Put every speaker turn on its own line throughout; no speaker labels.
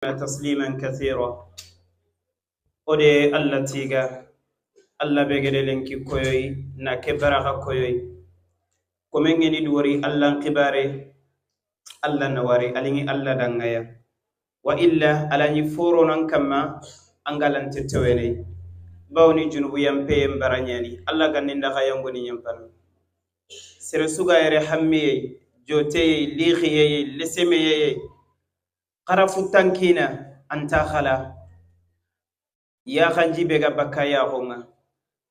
تسليما كثيرا. ودي الله تيغا الله بيغدي لنكي كويوي نا كبرغا كويوي كومنغني دوري الله كباري الله نواري أليني الله دانغايا وإلا ألاني فورو نانكما أنغالان تتويني باوني جنوب يمبي يمبرانياني الله غنين دغا يونغوني يمبانو سرسوغا يري حمي جوتي ليخي لسمي قرفو تانكينا أنتا خلا يا خنجي بيغا بكا يا غونغا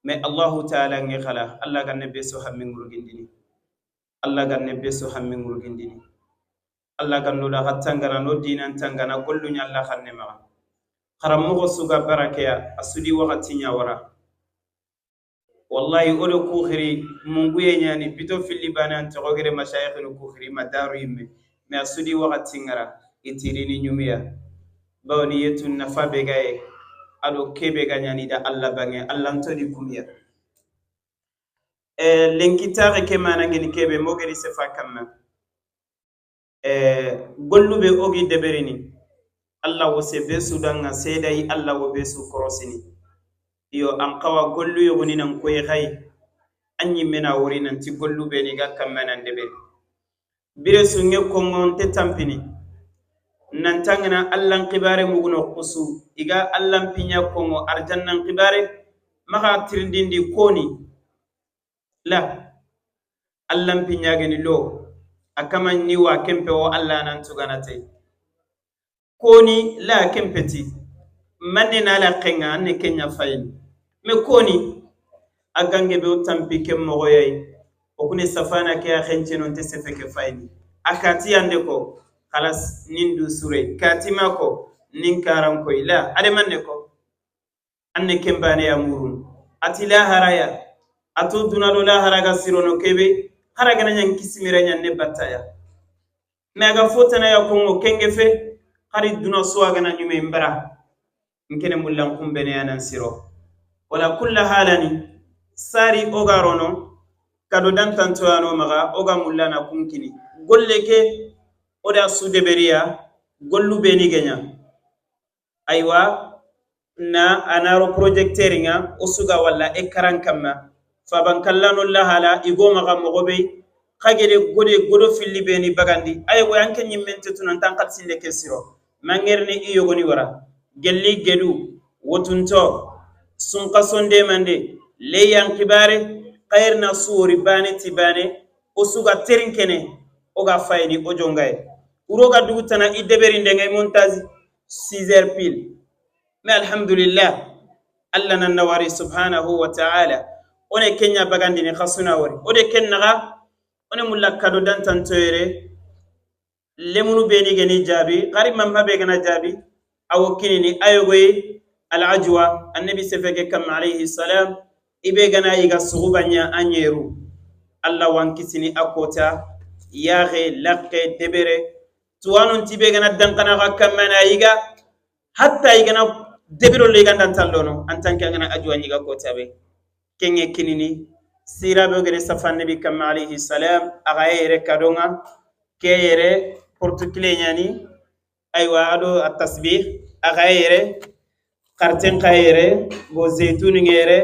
مي الله تعالى نغي خلا الله غني بيسو حمي ngurgindini الله غني بيسو حمي ngurgindini الله غنو لا غتانغنا نو دينان تانغنا كل نيا الله خني ما خرمو سوغا بركيا اسودي وقتي نيا ورا والله اولو كوخري مونغوي نياني بيتو في اللبنان انت غير مشايخ كوخري ما دارو يمي مي اسودي وقتي نغرا itirini nyumia bawni yetu nafa begaye ado kebe ganyani da Allah bange Allah ntodi kumia lenkitare ke manangeni kebe mogeri sefa kamma gollube ogi deberini Allah wo sebe sudanga sedai Allah wo besu korosini iyo an qawa gollu yogoni nan koy khay anyi mena wori nan ti gollube ni ga kamma nan deberi bire sunge kongon te tampini nantangana allan qibare muguno qusu iga allan pinya kongo arjannan qibare maka tirindindi koni la allan pinya geni lo akama ni wa kempe o alla nan tuganate koni la kempeti manne na la kenga ne kenya fayin me koni agange be tampi kem mogoyay okune safana ke a khenche non te sefeke fayni akati ande ko خلاص نندو سوري كاتماكو نين كارم كوي لا أدمان نكو أن كم باني أمورون أتلا هرايا أتو دونالو لا هراغا سيرونو كيبي هراغا نان كيسميرا نان نباتايا ميغا فوتنا يا كونغو كينغفي خاري دونا سواغا نان يمي مبرا نكene mullan kumbene anan siro wala kulla halani sari ogarono kado dantantoyano maga oga mullana kunkini golle ke oda sudeberiya gollu beni genya aywa na anaro projecteringa osuga walla ekaran kamma fabankallano lahala igoma ga mogobe kagede gode godo filli beni bagandi aygo yanke nyimmente tunan tan khalsinde kesiro mangerni iyogoni wara gelli gedu wotunto sunqa sonde mande leyan kibare khairna suuri bane tibane osuga terinkene oga fayni o jongay uroga dugutana i deberinde ngay montazi 6 heures pile mais alhamdulillah alla nan nawari subhanahu wa ta'ala one kenya bagandini khasuna wori ode kennaga one mulla kado dantantoyere lemunu beni geni jaabi qari mamma be gana jaabi awo kinini ayogoy al ajwa annabi sefeke kam alayhi salam ibe gana yiga sugubanya anyeru alla wankisini akota yaxe lakke debere tuwanon tibe gana dankana ga kamana yiga hatta yigana debero le yiga dantallono antanke ngana ajwa nyiga kotabe kenge kinini sirabe gere safa nabi kam alayhi salam aga yere kadonga ke yere portukile nyani aywa ado at-tasbih aga yere karten kayere bo zeitun ngere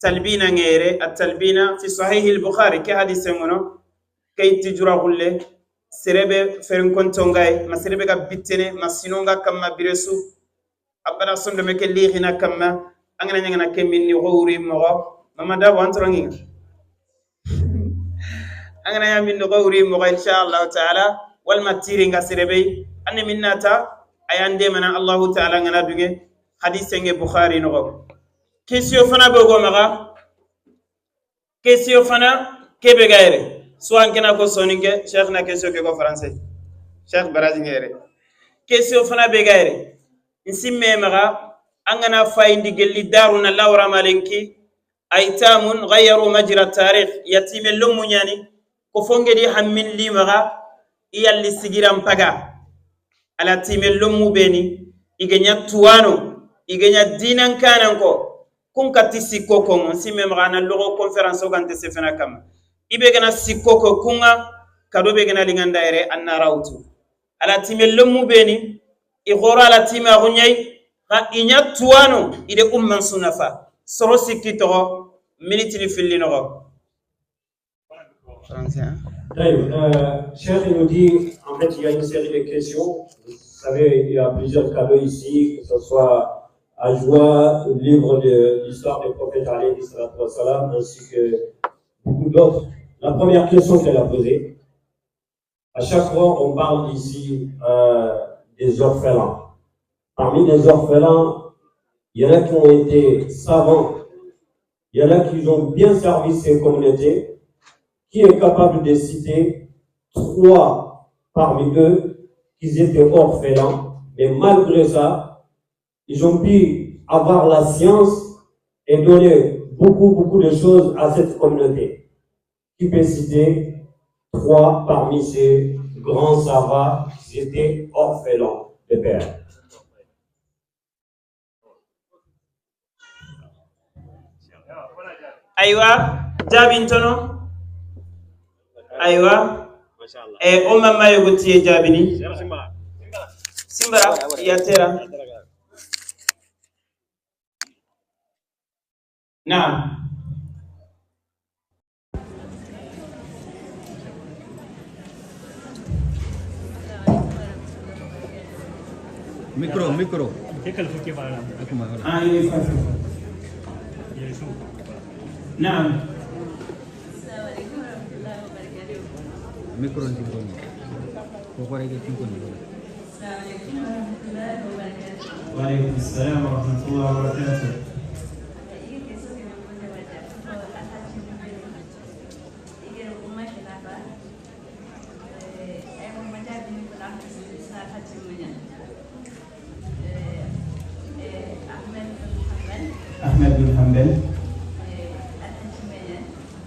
talbina ngere at-talbina fi sahih al-bukhari ke hadise ngono kay tijura gulle serebe ferin kontongay ma serebe ga bittene ma sinonga kamma biresu abada sondo meke lihina kamma angana nyangana kemin ni gowri mogo mama da wantrongi angana ya min gowri mogo inshallah taala wal matiri nga serebe anne minnata ayande mana allah taala ngana duge hadise nge bukhari no question fana bogo maga question fana kebe gaire soit kena ko soninke cheikh na question ke ko français cheikh baraji ngere question fana be gaire insimme maga angana fayindi gelli daruna lawra malenki aitamun ghayyaru majra tarikh yatime lumu nyani ko fongedi hammin li maga iyalli sigiram paga ala time lumu beni igenya tuwano igenya dinan kanan ko kun kati sikko ko nsimme maga na logo conférence o gante sefena kama ibe gana sikko ko kunga kado be gana linganda ere anna rawtu ala time lumu beni I xoro ala timaxu ñayi xa iña tuwano ide umman sunafa soro sikki toxo minitini filli noxo.
Cheikh, il nous dit, en fait, il y a une série de questions. Vous savez, il y a plusieurs cadeaux ici, que ce soit Ajwa, le livre de l'histoire des prophètes, alayhi salatu wa salam, ainsi que beaucoup d'autres. La première question qu'elle a posée, à chaque fois, on parle ici des orphelins. Parmi les orphelins, il y en a qui ont été savants, il y en a qui ont bien servi ces communautés. Qui est capable de citer 3 parmi eux qui étaient orphelins, mais malgré ça, ils ont pu avoir la science et donner beaucoup, beaucoup de choses à cette communauté. Qui peut citer 3 parmi ces grands savants qui étaient orphelins de père?
Aywa, jabintono. Aywa, e o mamma yogotiye jabini. Simbara, yatera. Naam.
Micro, micro.
Naam.
Micro ntinkoni. Kokore ke tinkoni.
Wa alaykum assalam wa rahmatullahi wa barakatuh. Ahmed bin Hanbal.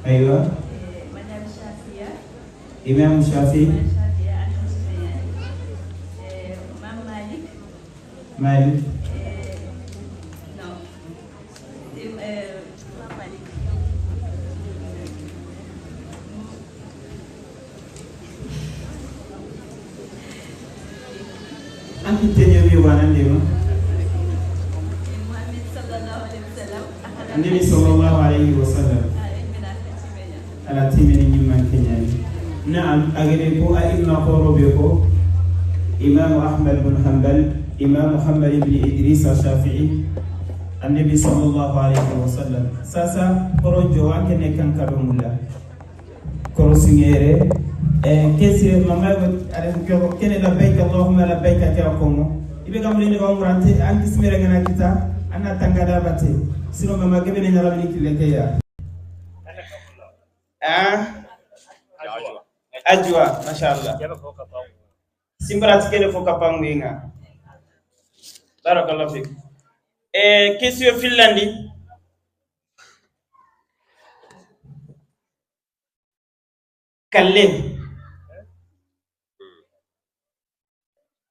أيوة. إمام الشافعي. مالك. أنت تنيومي وانا اليوم. النبي صلى الله عليه وسلم. على تيمين نيمان كنياني. نعم أغريكو أئمة قروبيكو إمام أحمد بن حنبل، إمام محمد بن إدريس الشافعي، النبي صلى الله عليه وسلم. ساسا قرو جوان كن كان كرومولا قرو سينيري كيسي ماما على كن لبيك اللهم لبيك كاكومو ibe kamulini ko ngurante an kismere ngana kita anna tangada bate sino mama gebene nyala ni kilekeya. Ajwa, mashallah. Simbara tikene foka panguinga. Barakallahu fik. Question Finlandi. Kalle.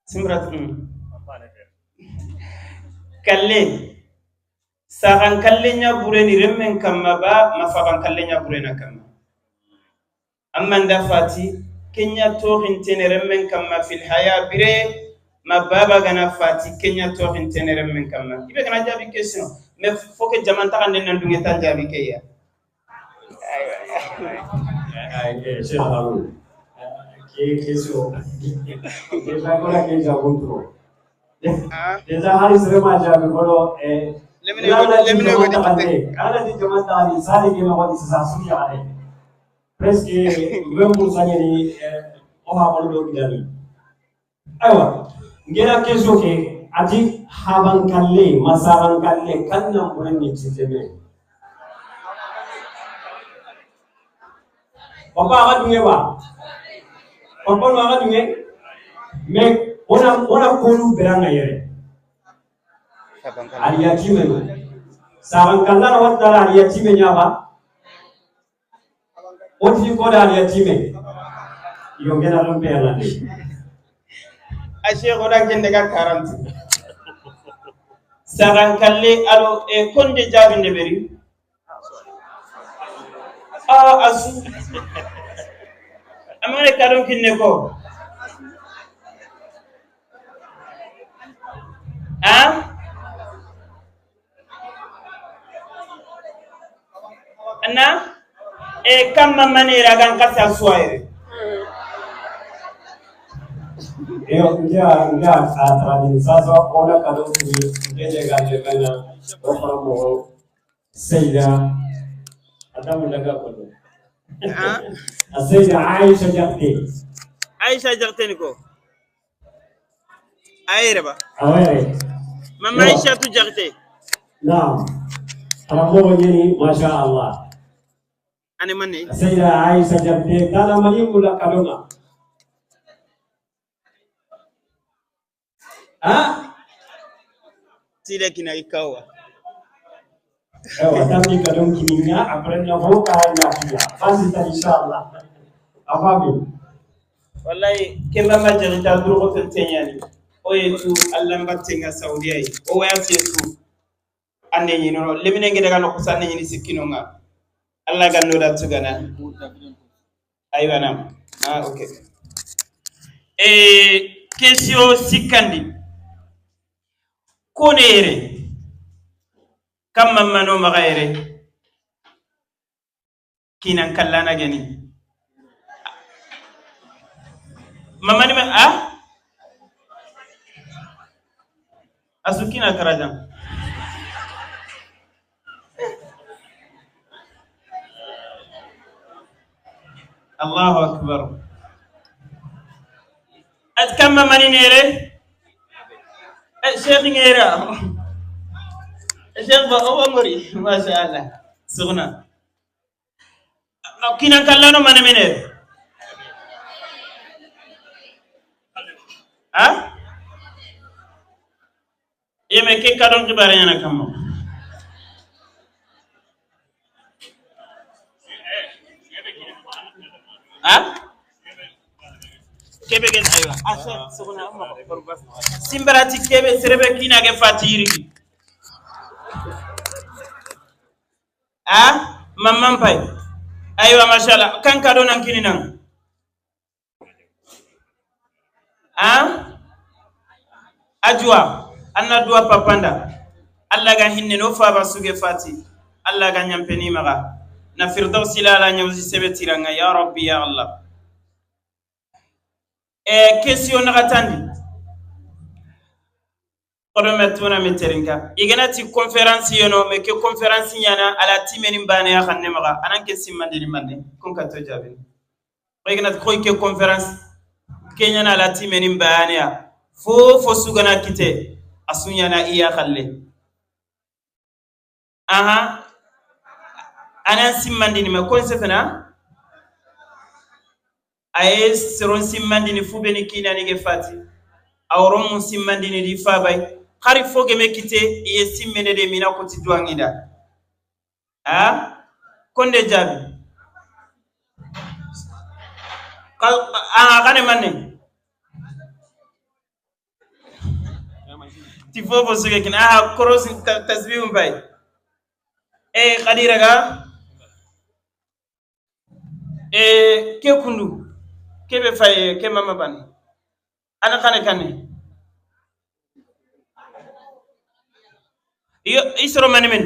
Simbara Kalle. Sahan kalle nya bureni remmen kamma ba mafaban kalle nya burena kamma. Amma ndafati Kenya torin tenere men kama fil haya bire ma baba gana fati Kenya torin tenere men kama ibe kana jabi question mais faut que jamanta kan nan dunge tan jabi keya.
Ay Cheikh Haroun qui question déjà ko la ke jabu trop déjà haris rema jabi ko lemine lemine ko di ala di jamanta ni sari ke ma ko di sa su ya ale presque 20% ni o ha ko do gidani. Aywa ngena question ke ati haban kalle masaban kalle kanna buran ni titeme papa aga dunge ba papa no aga dunge mais ona kolu beranga yere aliyatime saban kalla na wadara aliyatime nyaba oti ko da aliyatime yongena ɗum pe ala de
a cheikh oɗa kende ga 40 saran kalle alo e konde jaabinde ɓeri a asu amane kaɗon kinne ko Ana e kamma manera gan kasa suwaire.
Iyo ndia ndia atrani sasa ona kado ni ngeje gaje kana ofara mo Sayyida Adamu daga kono. Sayyida Aisha Jakte.
Aisha Jakte niko. Ayre ba.
Awere.
Mama Aisha tu Jakte.
Naam. Alamu yeni masha Allah.
Ane manne.
Sayyida Aisha Jakte tala malimu la kadonga. Ah?
Tile kina ikawa.
Ewa tamni kadon kininga apre na voka ya pia. Basi ta inshallah. Afabi.
Wallahi kemba majarita duro tentenya ni. Oye tu Allah mbattenga Saudiya yi. O waya tu ande ni no lemine ngi daga no kusa ni sikino nga. Allah ganno da tugana. Aywa nam. Ah okay. Question sikandi. Kone ere kam mamano maga ere kinan kallana gani mamani ma ah asukina karajan Allahu akbar at kam mamani nere Cheikh ngera Cheikh ba o ngori masha Allah sugna kinan kallano mane mener ha yeme ke kadon xibare ñana kammo ha kebe gen aywa asa sugna amma simbarati kebe serebe kina ge fatiri ah mamam pay aywa mashallah kan kado nan kini nan ah ajwa anna duwa papanda alla ga hinne no fa basuge fati alla ga nyampeni maga na firdausi la la nyawzi sebetiranga ya rabbi ya allah. Question nagatandi odo metuna meterinka igana ti conférence yono me ke conférence nyana ala timeni mbane ya xanne maga anan ke simmandini mande kon ka to jabe o igana ko ke conférence ke nyana ala timeni mbane ya fo fo sugana kite asunyana iya xalle aha anan simmandini ma kon sefena aye seron simmandini fubeni kinani ge fati awron mun simmandini di fabay xari foge me kite iye simmene de mina ko ti duangida ha konde jabi kal a xane manne ti fofo suge kin aha cross tasbihum bay e xadira ga e ke kundu kebe faye ke mama ban ana xane kane yo isro mani men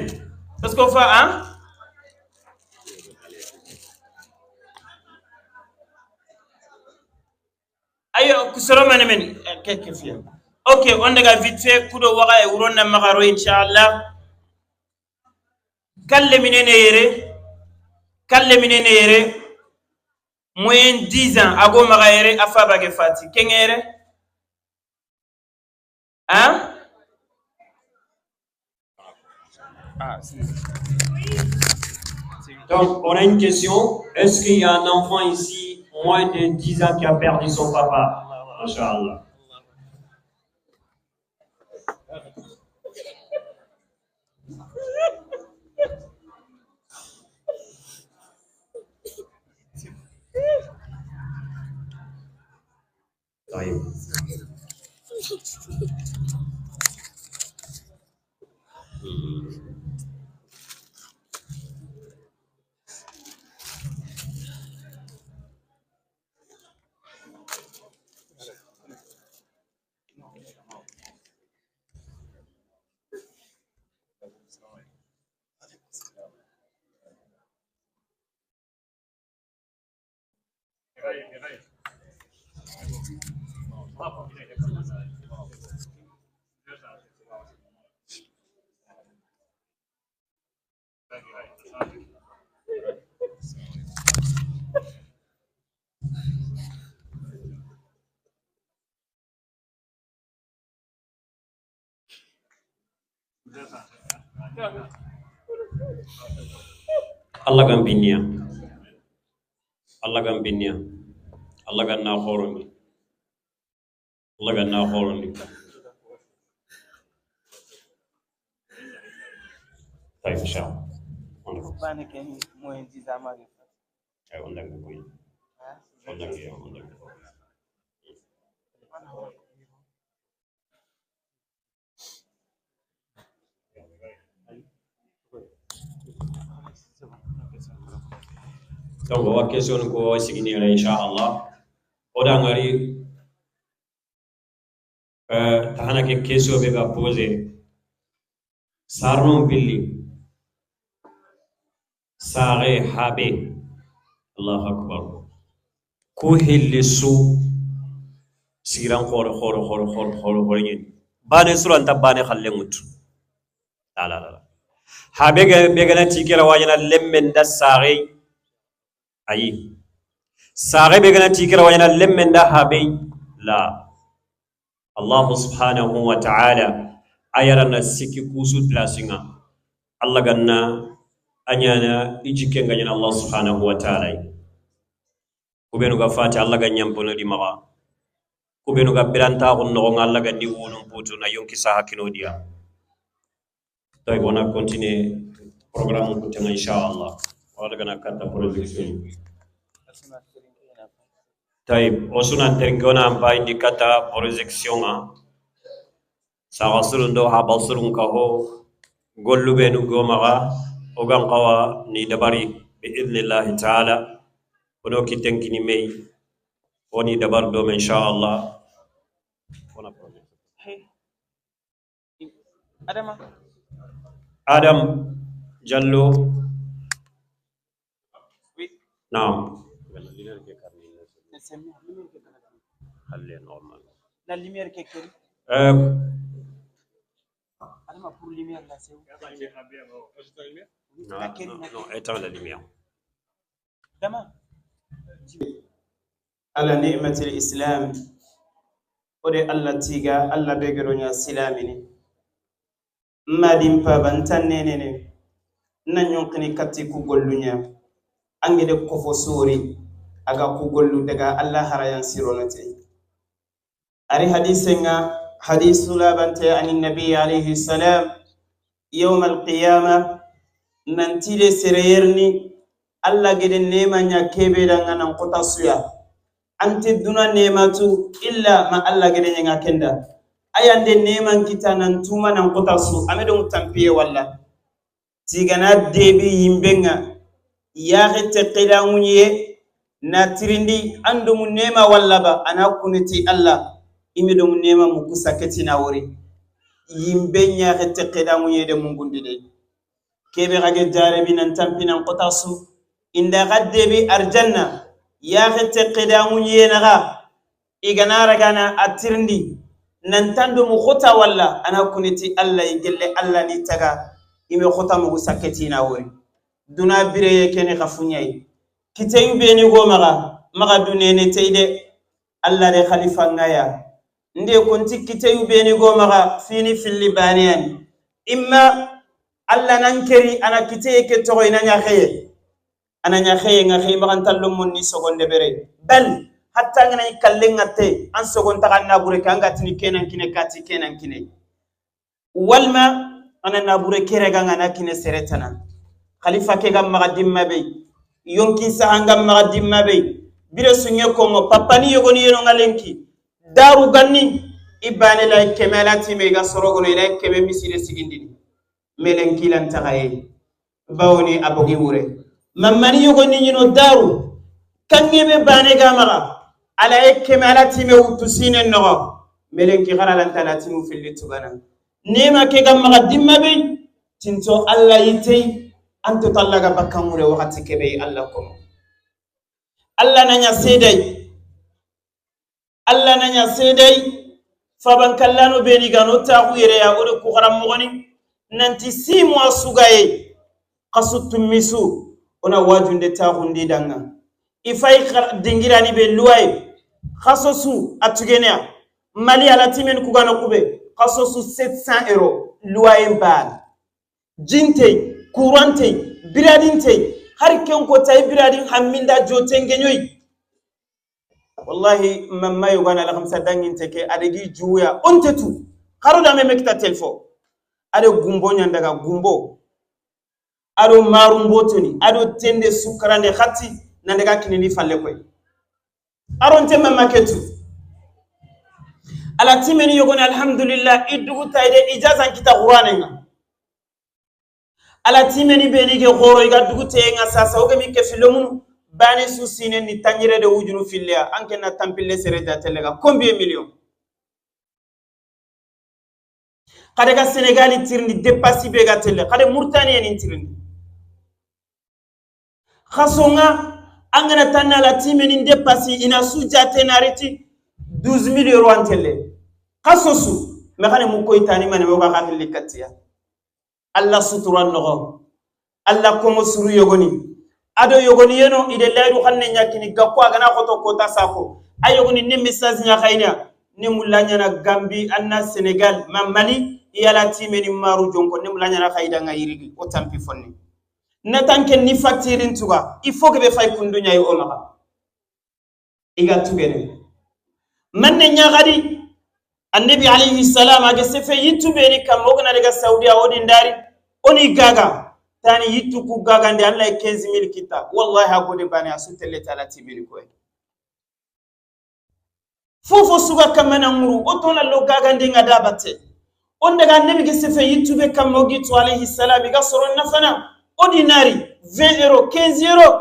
parce que fa hein ayo kusoro mani men ke ke fiya ok on daga vite fait kudo waxa e wuron na magaro inshallah kalle minene yere kalle minene yere moyen 10 ans ago magayere afa bage fati kengere hein ah
donc on a une question, est-ce qu'il y a un enfant ici moins de 10 ans qui a perdu son papa? Masha'Allah. طيب Allah gam binniya Allah gam binniya Allah ganna khorondi Allah ganna khorondi طيب ان شاء الله
بانك يعني موين دي زعما
اي عندك كوي عندك عندك Donc wa question ko sigini la inshallah oda ngari tahana ke question be ga poser sarno billi sare habe Allahu akbar ko helle su siran khore khore khore khore khore khore ni bane suran tabane khalle mut la la la habe ga be ga na tikira wajana lemmen da sare ayi sare be gana tikira wajana lemmen da habe la Allah subhanahu wa ta'ala ayara na siki kusu plasinga Allah ganna anyana ijike nganya Allah subhanahu wa ta'ala kubenu ga fati Allah ganyam pono di maga kubenu ga biranta ko no Allah ganni wonum putu na yonki sa hakino dia toy bona continuer programme ko tan inshallah wala gana kata projection طيب osuna terngona amba indikata projection a sagasurun do ha basurun ka ho gollube nu gomaga ogan qawa ni dabari bi idnillahi ta'ala ono kitenkini mei oni dabar do inshallah ona projection
Adama
Adam Jallo
oui
naam
La lumière qui est Adama pour lumière là c'est où?
Non, non, éteins la lumière.
Dama. Ala ni'matil Islam. Ode Allah tiga Allah begeronya silamini. Madim pa bantan nenene. Nan yonkini katti ku gollunya. Angede kofo sori aga ku gollu daga Allah harayan sironate. Ari hadisenga hadisu labante ani nabi alayhi salam yawm alqiyama nantile sereyerni Allah gede nema nya kebe danga nan kota suya ante duna nematu illa ma Allah gede nya kenda ayande neman kita nan tuma nan kota su amedo tampiye walla tigana debi yimbenga yaxe teqilanŋuye na tirindi andomu nema walla ba ana kuniti Allah imidomu nema muku saketina wori yimbe ñaxe teqilanŋuye de mungundi de kebe xage jarebi nan tampinan kota su inda xa debi arjanna yaxe teqilanŋuye naxa igana ragana a tirindi nantandomu xota walla ana kuniti Allah i gelle Allah ni taga ime xota mugu saketina wori duna bireye kene xafuñayi kiteyu beni go maxa maxa dunene tey de Allah de khalifa ngaya nde konti kiteyu beni go maxa fini filli baneyani imma Allah nankeri ana kiteye ke toxo ina ñaxeye ana ñaxeye nga xey maxantallo mon ni sogonde bere bal hatta ngana kalle ngatte an sogon taxa nabure ke angatini kenan kine kati kenan kine walma ana nabure kereganga ana kine seretana khalifa ke ga maxa dimma be yonkin sahanga maxa dimma be bire sunye kongo papani yogoni yenonga lenki daru ganni i bane lay keme ala time i ga sorogono i lay keme misire sigindini melenki lantaxaye bawoni a bogi wure mamani yogoni ñino daru kangebe bane ga maxa ala ye keme ala time wuttu sinen noxo melenki xara lanta ala timu filli tugana nema ke ga maxa dimma be tinto Allah yitey anto tallaga bakkan wure waxati kebe Allah komo Allah nanya seday Allah nanya seday faban kallano beni gano taxu yereya ode ku xaran moxoni nanti 6 mois sugaye xasu tummisu ona wajunde taxundi danga ifay dingirani be luwaye xaso su a tugeneya Mali ala timen kugano kube Kaso su 700 euros loyer bal jinte courante biradinte har ken ko tay biradin hamminda jotenge nyoy wallahi mamma yugana la khamsa dangin teke adegi juya ontetu haruda me mekta telfo ade gumbo nyandaga gumbo ado marumbo toni ado tende sukarande khati nandaga kinini falle koy aronte mamma ketu ala timeni yogoni alhamdulillah idugu tayde ijaza kita qur'anenga ala timeni beni ke khoro iga dugu tenga sasa oge mi ke filomunu bani su sine ni tanyire de wujunu fillia anke na tampille sereja telega combien million kade ga Senegali tirndi dépassi be ga tele kade Mauritanie ni tirndi khasonga angana tanna la timeni dépassi ina suja tenariti 12 000 euros antele khasosu me khane mu koytani mane mo ga khafili katia Allah suturan nogo Allah komo suru yogoni ado yogoni yeno ide layru khanne nyakini gakko agana khoto kota sako ayogoni ne message nya khayna ne mulanya na Gambi anna Senegal ma Mali yala timeni maru jonko ne mulanya na khayda nga yirigi o tampi fonni natanke ni facture ntuga il faut que be fay kundunya yo omaka iga tugene manne nya gadi annabi alayhi salam aga sefe yitube ni kam ogna daga Saudiya wodi ndari oni gaga tani yittu ku gaga ndi Allah 15000 kita wallahi agode bani asutelle tala tibiri ko fofo suga kamana nguru otona lo gaga ndi ngada batte on daga annabi ge sefe yitube kam ogi to alayhi salam ga soron nafana ordinary 20 euros 15 euros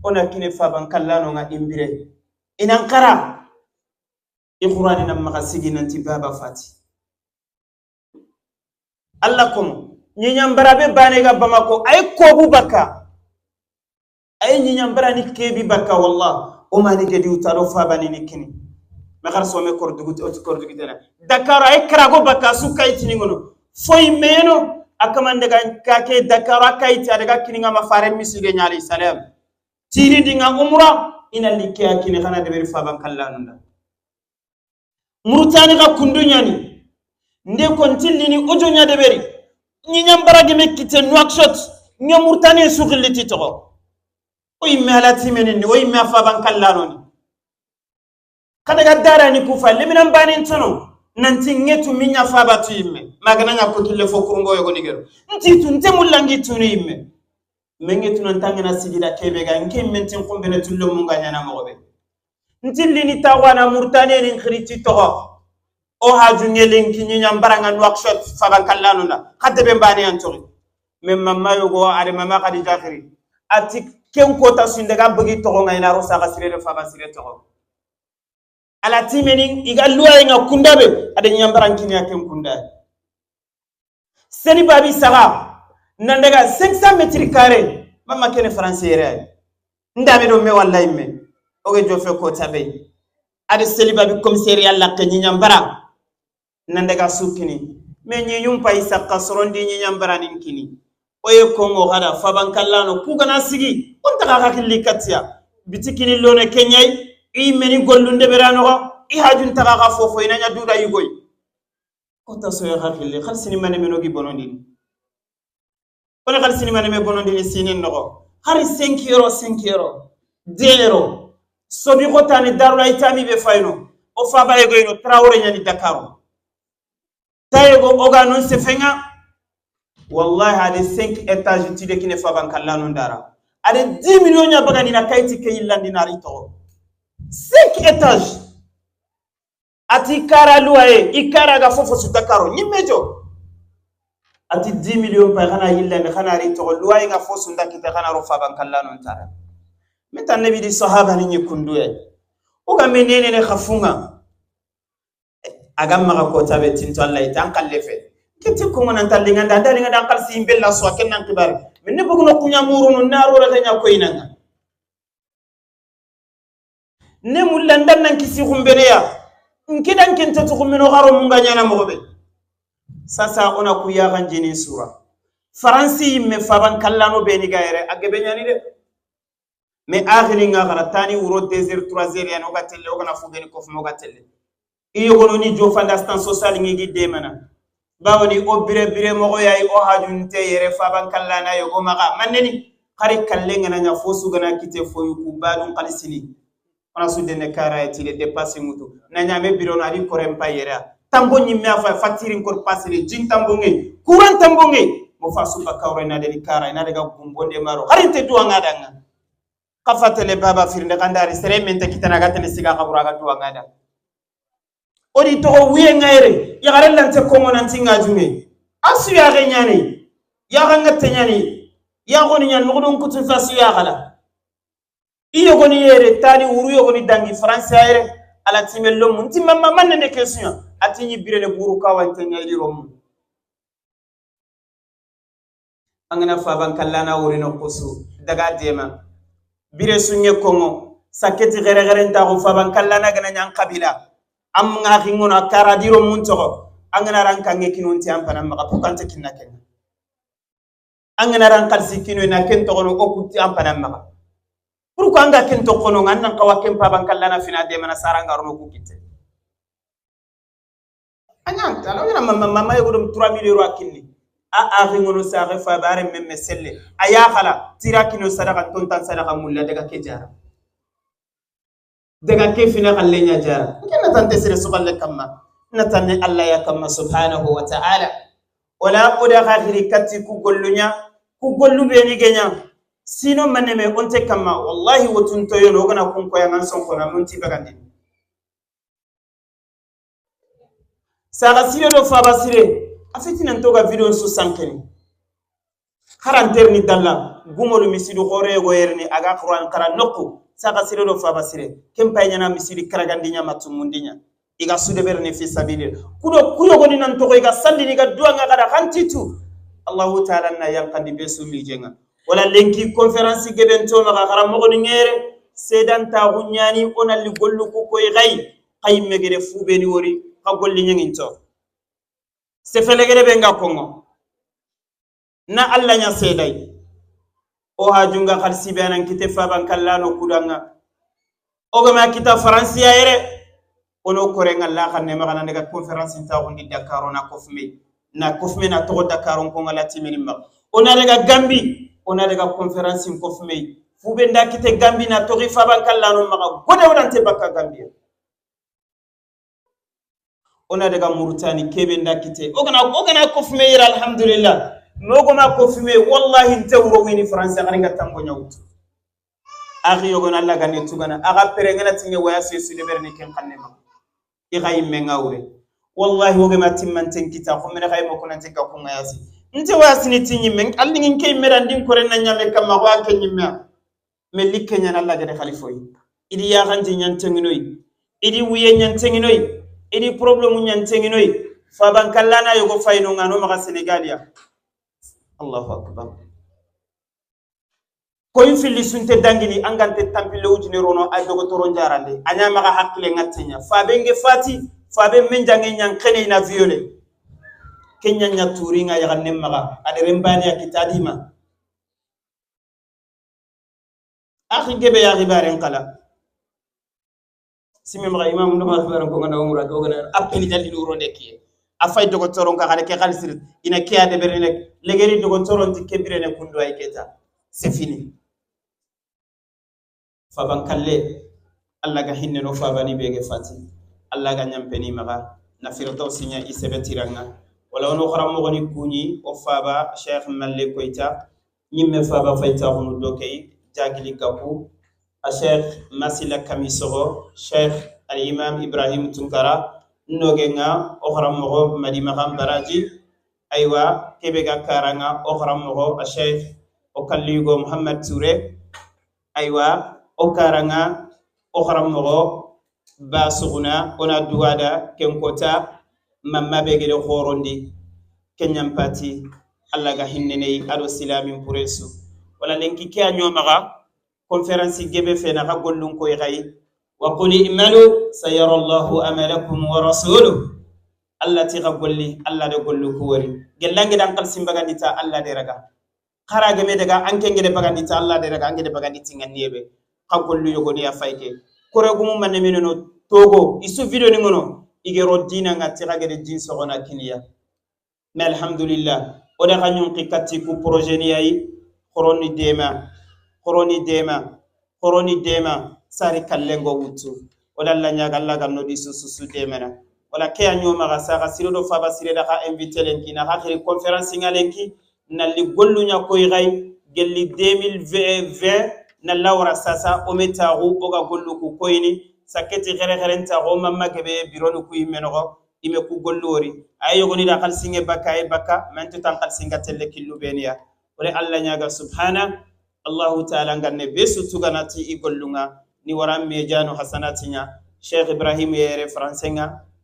ona kine faban kallano nga imbire inankara iqurani na makasigi nanti baba fati Allah komo nyinyambara be banega Bamako ay kobu baka ay nyinyambara ni kebi baka wallah o mani gedi utalo fabani ni kini makar so me kordugu oti kordugu tena Dakar ay krago baka su kayti ni ngono foy meno akamande ga kake Dakar akayti adaga kini ngama fare misige nyali salam tiri dinga umra ina likke akini khana de beri faban kallanunda Mauritanie ga kundunyani nde kontillini ojo nya deberi nyinyambara ge mekite Nouakchott nya Mauritanie sukhiliti togo o yimme ala timeni ni o yimme afaban kallanoni kada ga dara ni kufa leminan banin tono nanti ngetu minya faba tu yimme magana nya ko kille fo kurungo yogo nigero nti tu nte mullangi tunu yimme mengetu nan tangana sigida kebe ga nke mentin kumbene tullo munga nyana mogobe ntillini tawana Mauritanie ni khiriti togo o haju ngelen ki nyinyambara nga Nouakchott faban kallanunda khadde be mbani antori mem mamma yogo ade mama Khadija khiri ati ken kota sunde ga bugi togo nga ina rosa ga sire faban sire togo ala timeni iga luwa nga kundabe ade nyinyambara nkini ya ken kunda seni babi saga nandaga 500 mètres carrés mama kene français yere ndame do me wallahi me oge jofe ko tabe ade seli babi commissariat la ke nyinyambara nandaga sukini me nyinyum pay sakka sorondi nyinyambara ninkini oye kongo hada faban kallano kugana sigi on taka hakilli katia bitikini lone kenyai i meni gollunde berano i hajun taka ga fofo ina nya duda yugoy kota so hakilli khalsini mane menogi bonondini ona khalsini mane me bonondini sinin nogo hari 5 euros 5 euros 2 euros sobi kotani darula itami be fayno o faba ego ino Traoré nyani Dakar tayego oga non sefenga wallahi ade 5 étages tide kine faban kallano ndara ade 10 millions nya bagani na kayti ke yillandi nari to 5 étages ati kara luwaye ikara ga fofo su Dakar nyimmejo ati 10 millions pa khana yillandi khana ri to luwaye ga fofo ndakite khana ro faban kallano ndara meta nabi di sahaba ni nyikunduye uga menene ne khafunga aga maga ko tabe tinto Allah itan kallefe kiti ko ngona talinga nda dalinga dan kalsi imbella so kenan kibar minne buguno kunya murunu naro la nya ko inanga ne mulandan nan kisi khumbeneya nkidan kenta to khumino garo munga nyana mogobe sasa ona kuya ganjini sura faransi me faban kallano be ni gaere agebe nyani de mais akhiri nga gara tani wuro 2h 3h yani oga telle oga na fubeni kof mo oga telle Iyogono ni jofanda stan social ngi demana bawoni o bire bire mogo yayi o hajunte yere faban kallana yogo maga manneni xari kalle ngana nya fosu gana kite foyu ku badun qalisini ona su denne kara etile dépasser mutu na nyame birono ari korem pa yere tambo nyimme afa facture ko passer jin tambonge courant tambonge mo fasu ba kawre na de kara na daga gumbonde maro xari te duwa ngada kafatele baba firnde kandari sere mente kitana gatele siga xabura ga duwa ngada odi to wiye ngayre yagare lante kongo nanti ngajume asu ya genyani ya gangate nyani ya goni nyan ngodon kutu fasu ya gala iyo goni yere tani wuru yo goni dangi france ayre ala timello mun ti mamma man ne question atinyi birele buru kawante nyali rom angana faban kallana wuri no kusu daga dema bire sunye kongo saketi gere gere ntago faban kallana gana nyan kabila am nga xingona karadiro mun toxo angana ran kange kinonti am pana maxa pukante kinna ken angana ran xalsi kino na ken toxono o kutti am pana maxa pourquoi anga ken toxono ngan nan xawa ken paban kallana fina demana sarangarono ku kitte añan tala wena mama mama yogodom 3000 euros a kinni a axingono saxe fabare memme selle a yaxala tira kino sadaxa tontan sadaxa mulla daga ke jara daga ke fina xalle ña jara nke natante sere suxalle kamma natanne Allah ya kamma subhanahu wa ta'ala wala oda xaxiri katti ku golluña ku gollu beni geña sino maneme onte kamma wallahi wotuntoyono wogana kunkoyangan sonkona munti bagandini saxa sire do faba sire a fitinantoga video su sankeni xaranterni dalla gumolu misidu xoreyego yerni aga quran xara nokku saxa sire do faba sire ken pay ñana misidi karagandiña mattumundiña iga sudeberni fi sabilil kudo kuyogoni nan toxo iga sallini iga duwanga xada xantitu Allahu taala na yankandi be su mijenga wala lenki conférence geben to maxa xara moxoni ŋere sedantaxu ñani onalli gollu ku koy xay xay megede fubeni wori xa golli ñenginto sefelegede be nga kongo na Allah nya seday o hajunga khalsi be anan kite faban kallano kudanga o gama kita faransiya yere ono korenga la xanne maxana daga conférence ta gondi Dakar na kofme na togo Dakar ko ngala timini ma ona daga Gambi ona daga conférence kofme fube nda kite Gambi na togi faban kallano maxa gode wonante bakka Gambia ona daga Mauritanie kebe nda kite ogana kofme yere alhamdulillah nogoma kofme wallahi nte wuro wini france xaringa tango ñawtu axi yogona Allah gane tugana axa pere ngana tinge waya sesu deberni ken xanne ma i xa yimme nga wure wallahi wogema timmanten kita xomene xa yimo konante ga kunga yasi nte wayasini ti ñimme allingin ke yimmera ndin kore na ñame kamma xoya ke ñimmea mais likke ñana Allah gade xalifoyi idi yaxanti ñantenginoyi idi wuye ñantenginoyi idi problème ñantenginoyi fabankallana yogo fayinonga no maxa Sénégalia Allahu akbar koyin filli sunte dangini angante tampille ujine rono a dogotoro njarande a ñamaxa hakkile ŋatteña fabe nge fati fabe men jange ñan xene ina violé ke ñaña turinga yaxan maxa ade rembani a kitadima axi gebe yaxi baren xala sime maxa imam ndoma xibaren ko ngana umra ko ngana appeli jalli uronde kiye a fay dogotoro ka xale ke xalisir ina ke a deberine legeri dogotoro ti kebirene kundo ay keta c'est fini faban kalle Allah ga hinne no fabani bege fati Allah ga nyampeni maga na firdausi nya isebe tiranga wala ono xaram mo goni kuñi o faba Cheikh Malle Koita ñimme faba fayta honu dokey jagili gapu a Cheikh Masila Kamisoro Cheikh al Imam Ibrahim Tunkara nogenga o xaram mo Madi Maxam Baraji aywa kebe ga karanga o xaram mo a Cheikh o kalligo Muhammad Touré aywa o karanga o xaram mo ba suguna ona duwada kenkota mamma be gede xorondi kenyam pati Allah ga hinnene ado silamin puresu wala lenki ke a ñomaxa conférence gebe fena xa gollun koy xay wa qul i'malu sayara Allahu amalakum wa rasuluhu Allah ti xa golli Allah de gollu ku wori gellange dan xal simbagandita Allah de raga xarage me daga anke ngede bagandita Allah de raga angede baganditi nganniyebe xa gollu yogoni a fayke koregumu manne minono Togo isu video ni ngono Igero dina nga tira gede din sogona kiniya. Mais alhamdulillah, oda ganyonki kati ku projet ni ay koroni dema, koroni dema, koroni dema sari kallengo wutu. Oda la nyaga la ganno di susu demena. Wala ke anyo maga sara siro do faba sire da ka invité lenki na hakiri conférence ngalenki na li gollu nya koy gay gelli 2020 na lawra sasa o metaru oga gollu ku koyni saketi gere gere nta go mamma kebe biro ku yimenogo ime ku gollori ay yogoni da khal singe bakka ay bakka man to tan khal singa telle killu beniya ore alla nyaga subhana allah ta'ala nganne besu tuganati i gollunga ni waram me jano hasanatinya Cheikh Ibrahim yere français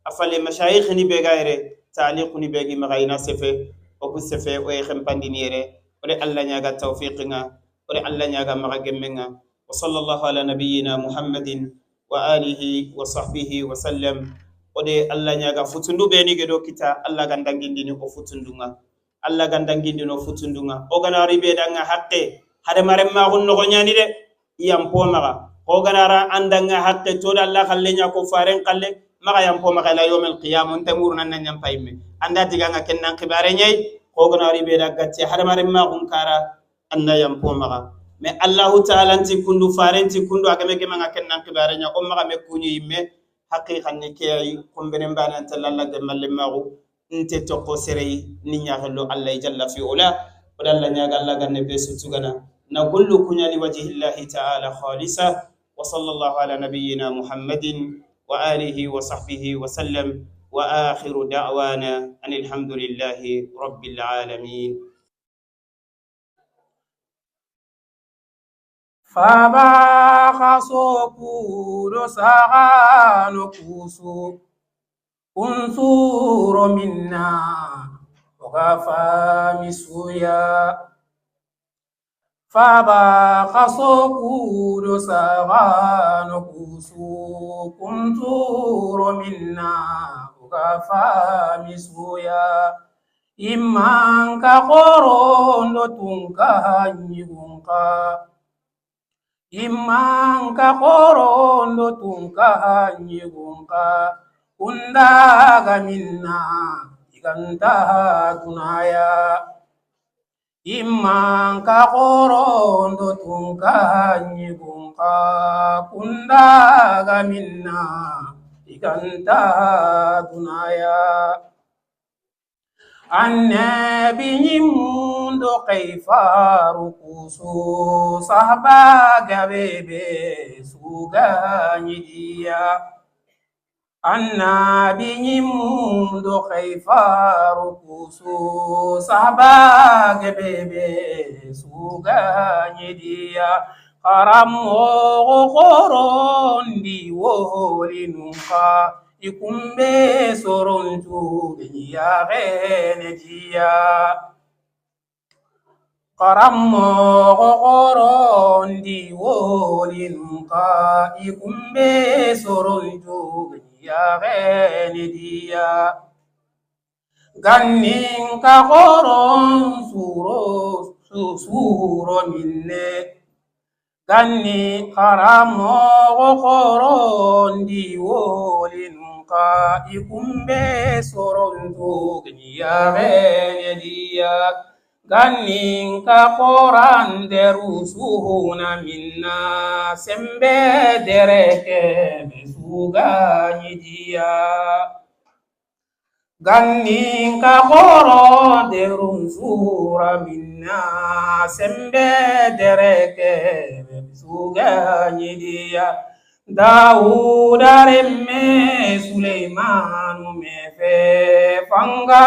afale mashayikh ni be gaire ta'liq ni be gi magayna sefe o ku sefe o e khempandini yere ore alla nyaga tawfiqinga ore alla nyaga maga gemmenga wa sallallahu ala nabiyyina muhammadin wa alihi wa sahbihi wa sallam. Ode alla nyaga futundu be ni gedo kita alla gandangindini o futundunga alla gandangindini o futundunga o gana ribe danga hakke hade mare ma gon no nyani de iyam po maga o gana ra andanga hakke to da alla khalle nya ko faren khalle maga yam po maga la yawm al qiyamah tamur nan nyam payme anda diganga kennan khibare nyai o gana ribe da gatti hade mare ma gon kara anna yam po maga mais allah ta'ala nti kundu faren ti kundu agame ke manga kennan khibare nya o maga me kunyu yimme haqiqan ni kay kombene mbana anta lalla gemalle magu nte toko serei ni nyaahlo allah jalla fi ula wadalla nyaaga allah ganne be sutugana na kullu kunya li wajhillahi ta'ala khalisa wa sallallahu ala nabiyyina muhammadin wa alihi wa sahbihi wa sallam wa akhiru da'wana anil hamdulillahi rabbil alamin.
Faba khasoku do sagano kusu unsuro minna ogafa misuya. Faba khasoku do sagano kusu unsuro minna ogafa misuya. Imanka korondo tunka nyigunka. Imanka korondo tunka nyigunka undaga minna iganta dunaya. Imanka korondo tunka nyigunka undaga minna iganta dunaya. Annabi nyimundo kaifaru kusu sahaba gabebe suga nyidia. Annabi nyimundo kaifaru kusu sahaba gabebe suga nyidia. Karammo korondi wolinunka ikumbe sorontu ya genejia. Karammo korondi wolinunka ikumbe sorontu ya genejia. Ganninka koron suro suro minne. Ganni karammo korondi wolinunka ikumbe sorontu ya genejia. Ganninka koran derusuhuna minna sembe dereke besuga nyidia. Ganninka koran derusura minna sembe dereke besuga nyidia. Dauda remme Suleimanu mefe fanga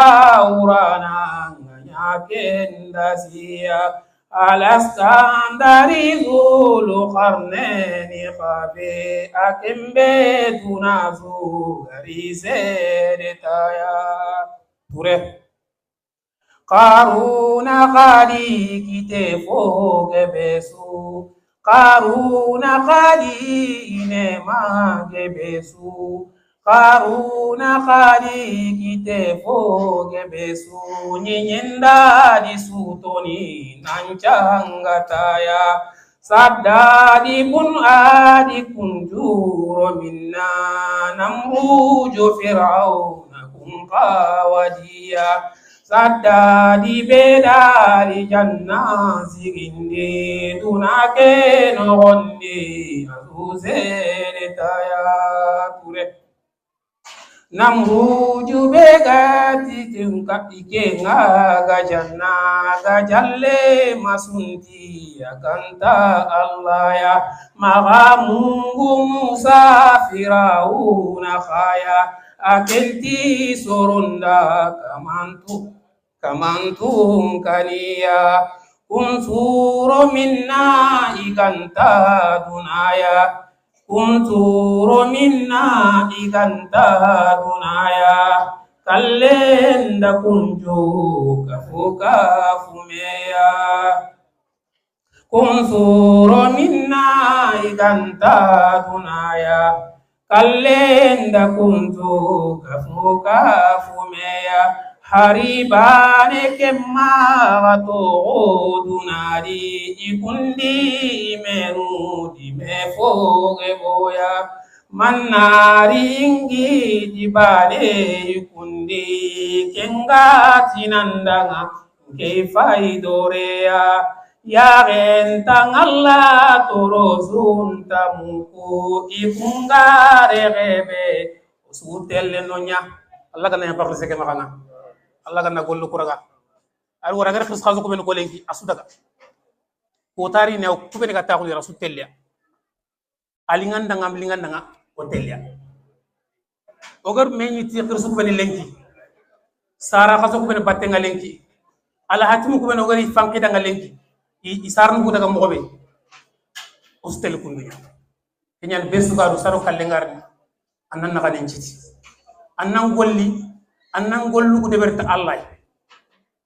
urana kendasia. Alastandari zulu qarneni khabe akembe dunazu garisedetaya. Ture Qaruna khali kite foge besu. Qaruna khali inema gebesu. Qaruna khali kite foge besu. Nyinyenda di sutoni nanchangataya. Saddadi bun adi kunjuro minna namruju fir'auna kun qawadiya Saddadi bedari janna sigindi dunake nogondi azuzene taya ture Namruju begati tinka ikenga gajanna gajalle masunti akanta Allah ya maga Mungu Musa Firauna khaya akenti soronda kamantu kamantum kaniya kunsuro minna ikanta dunaya kunturo minna iganta dunaya kallenda kunju kafuka fumeya kunturo minna iganta dunaya kallenda kunju kafuka fumeya haribane kemma to dunari ikundi meru di me foge boya manari ingi dibane ikundi kenga tinandanga ke faidorea ya rentangalla torozun tamuku ikungare rebe usutelle nonya Allah kana ya parle seke makanga Allah kana gollu kuraga ar wara gar khis khazu ko ben ko lenki asudaga ko tari ne ko ben ka ta ko rasul tellia alingan danga lingan danga ko tellia ogar meñi ti khirsu ko ben lenki sara khazu ko ben batte nga lenki ala hatimu ko ben ogari fanki danga lenki i sarnu ko daga mo be ustel kundunya kenyan besu ga du saro kallengar ni annan na kanen citi annan golli annan gollu ko deberta Allah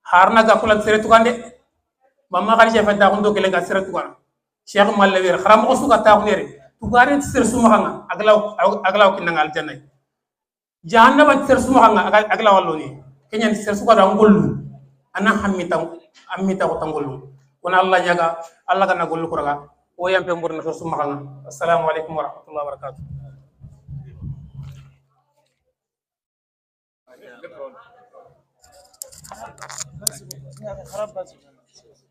harna ga kulan sere tukande mamma khali chef ta kundo kelen ga sere tukana cheikh mallawer kharam ko suka ta kunere tugare sere suma khanga aglaw aglaw kinanga aljanna jahannama sere suma khanga aglaw walloni kenyan sere suka da gollu annan hammita ammita ko tangollu wona Allah jaga Allah kana gollu kuraga o yampe mburna sere suma khanga assalamu alaikum wa rahmatullahi wa barakatuh.
خراب.